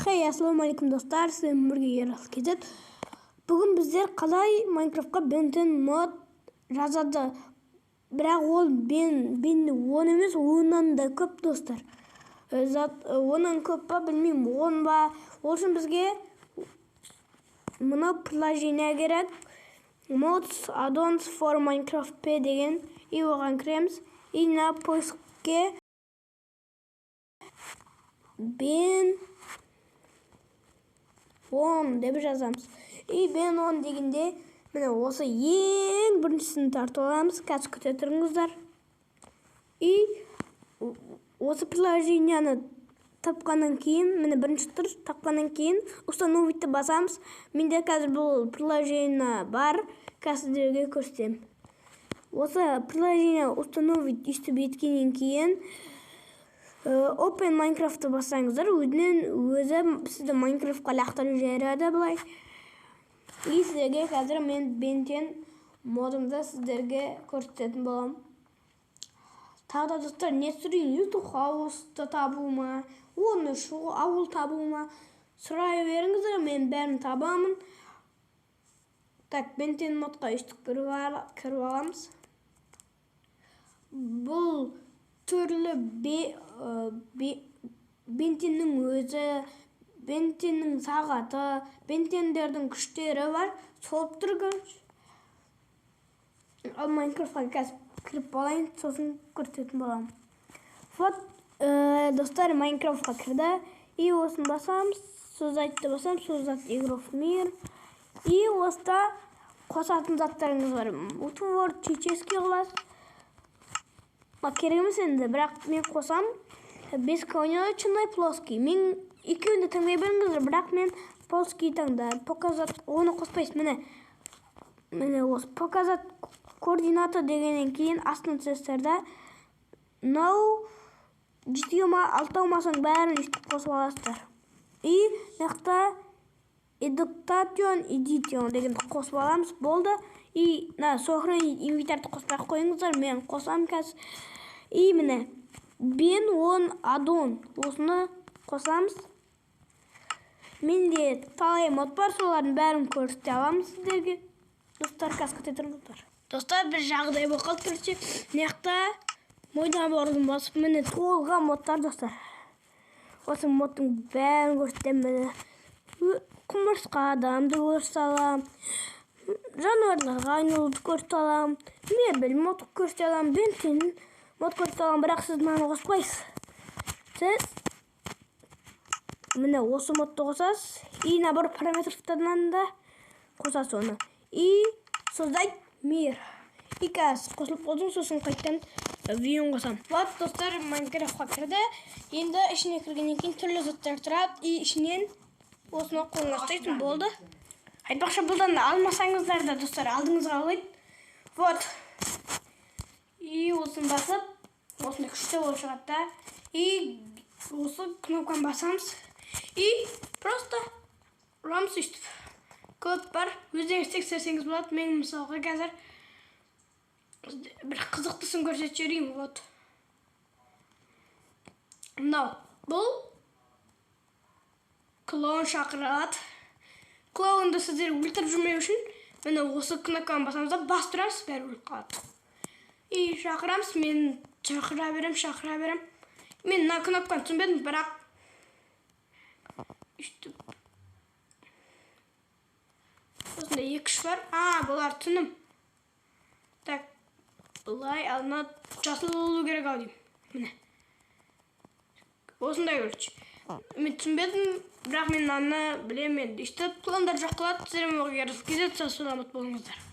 Хей, ассалаумағалейкум, достар! Сіздермен бірге Ералы KZ. Бүгін біздер қалай Майнкрафтқа Бентен мод жазады. Бірақ ол Бен 10 емес, оннан да көп, достар. Зат оннан көп па, білмеймін, 10 ба. Ол үшін бізге мынау приложение керек. Mods Addons for Minecraft PE деген, и оған кіреміз. И на поискке Бен 10 деп жазамыз. И Бен 10 дегенде, міне, осы ең біріншісін тартып аламыз. Қазір күте тұрыңыздар. И осы приложениені тапқаннан кейін, міне, бірінші тұр, тапқаннан кейін установить басамыз. Менде қазір бұл приложение бар, қазір сіздерге көрсетемін. Осы приложение установить өйстіп еткеннен кейін Open Minecraft'ты бассаңыздар, өзінен өзі сізді Майнкрафтқа лақтырып жібереді былай. И сіздерге қазір мен Бентен модымды сіздерге көрсететін боламын. Тағы да, достар, не түсірейін? YouTube House-ты табу ма, 13 ауыл табу ма, сұрай беріңіздер, мен бәрін табамын. Так, Бентен модқа өйстіп кіріп аламыз. Бұл түрлі Бентеннің өзі, Бентеннің сағаты, Бентендердің күштері бар, толып тұр, короче. Ал Майнкрафтқа қазір кіріп алайын, сосын көрсететін боламын. Вот, достар, Майнкрафтқа кірді. И осыны басамыз, создать басамыз, создать игру в мир. И осыда қосатын заттарыңыз бар. Творческий класс керек емес енді, бірақ мен қосам. Бесконечный плоский. Мен екеуін де таңдай беріңіздер, бірақ мен плоский таңдадым. Показать, оны қоспайсыз. Міне, міне, осы показать координаты дегеннен кейін астына түсесіздер да, мынау жетеу ма, алтау ма, соның бәрін өйстіп қосып аласыздар. И мына жақта Education Edition дегенді қосып аламыз, болды. И мына сохранить инвентарьды қоспай ақ қойыңыздар, мен қосамын қазір. И міне, Бен 10 аддон, осыны қосамыз. Менде талай мод бар, солардың бәрін көрсете аламын сіздерге, достар. Қазір күте тұрыңыздар. Достар, бір жағдай болып қалды, короче. Мына жақта мой наборын басып, міне, толған модтар, достар. Осы модтың бәрін көрсетемін. Міне, құмырсқа адамды көрсете аламын, жануарларға айналуды көрсете аламын, мебель мод көрсете аламын, Бентен мод көрсете аламын. Бірақ сіз мынаны қоспайсыз, сіз міне, осы модты қосасыз. И набор параметров-тардан да қосасыз оны. И создать мир. И қазір қосылып болдым, сосын қайтадан вион қосамын. Вот, достар, Майнкрафтқа кірді. Енді ішіне кіргеннен кейін түрлі заттар тұрады, и ішінен осыны қолыңа ұстайсың, болды. Айтпақшы, бұлдан алмасаңыздар да, достар, алдыңызға алайын. Вот, и осыны басып, осындай күшті болып шығады да. И осы кнопканы басамыз и просто ұрамыз өйстіп. Көп бар, өздеріңіз тексерсеңіз болады. Мен, мысалға, қазір бір қызықтысын көрсетіп жіберейін. Вот мынау, бұл клоун шақырады. Клоунды сіздер өлтіріп жүрмеу үшін, міне, осы кнопканы басамыз да, басып тұрамыз, бәрі өліп қалады. И шақырамыз, мен шақыра беремін, шақыра беремін. Мен мына кнопканы түсінбедім, бірақ өйстіп осындай екі үш бар. А, бұлар түсіндім. Так, былай, ал мына жасыл болу керек ау деймін. Міне, осындай, короче, мен түсінбедім, бірақ мен мынаны білемін. Енді өйстіп клондар жоқ қылады. Сіздермен бірге Ерасыл KZ. Сау саламат болыңыздар.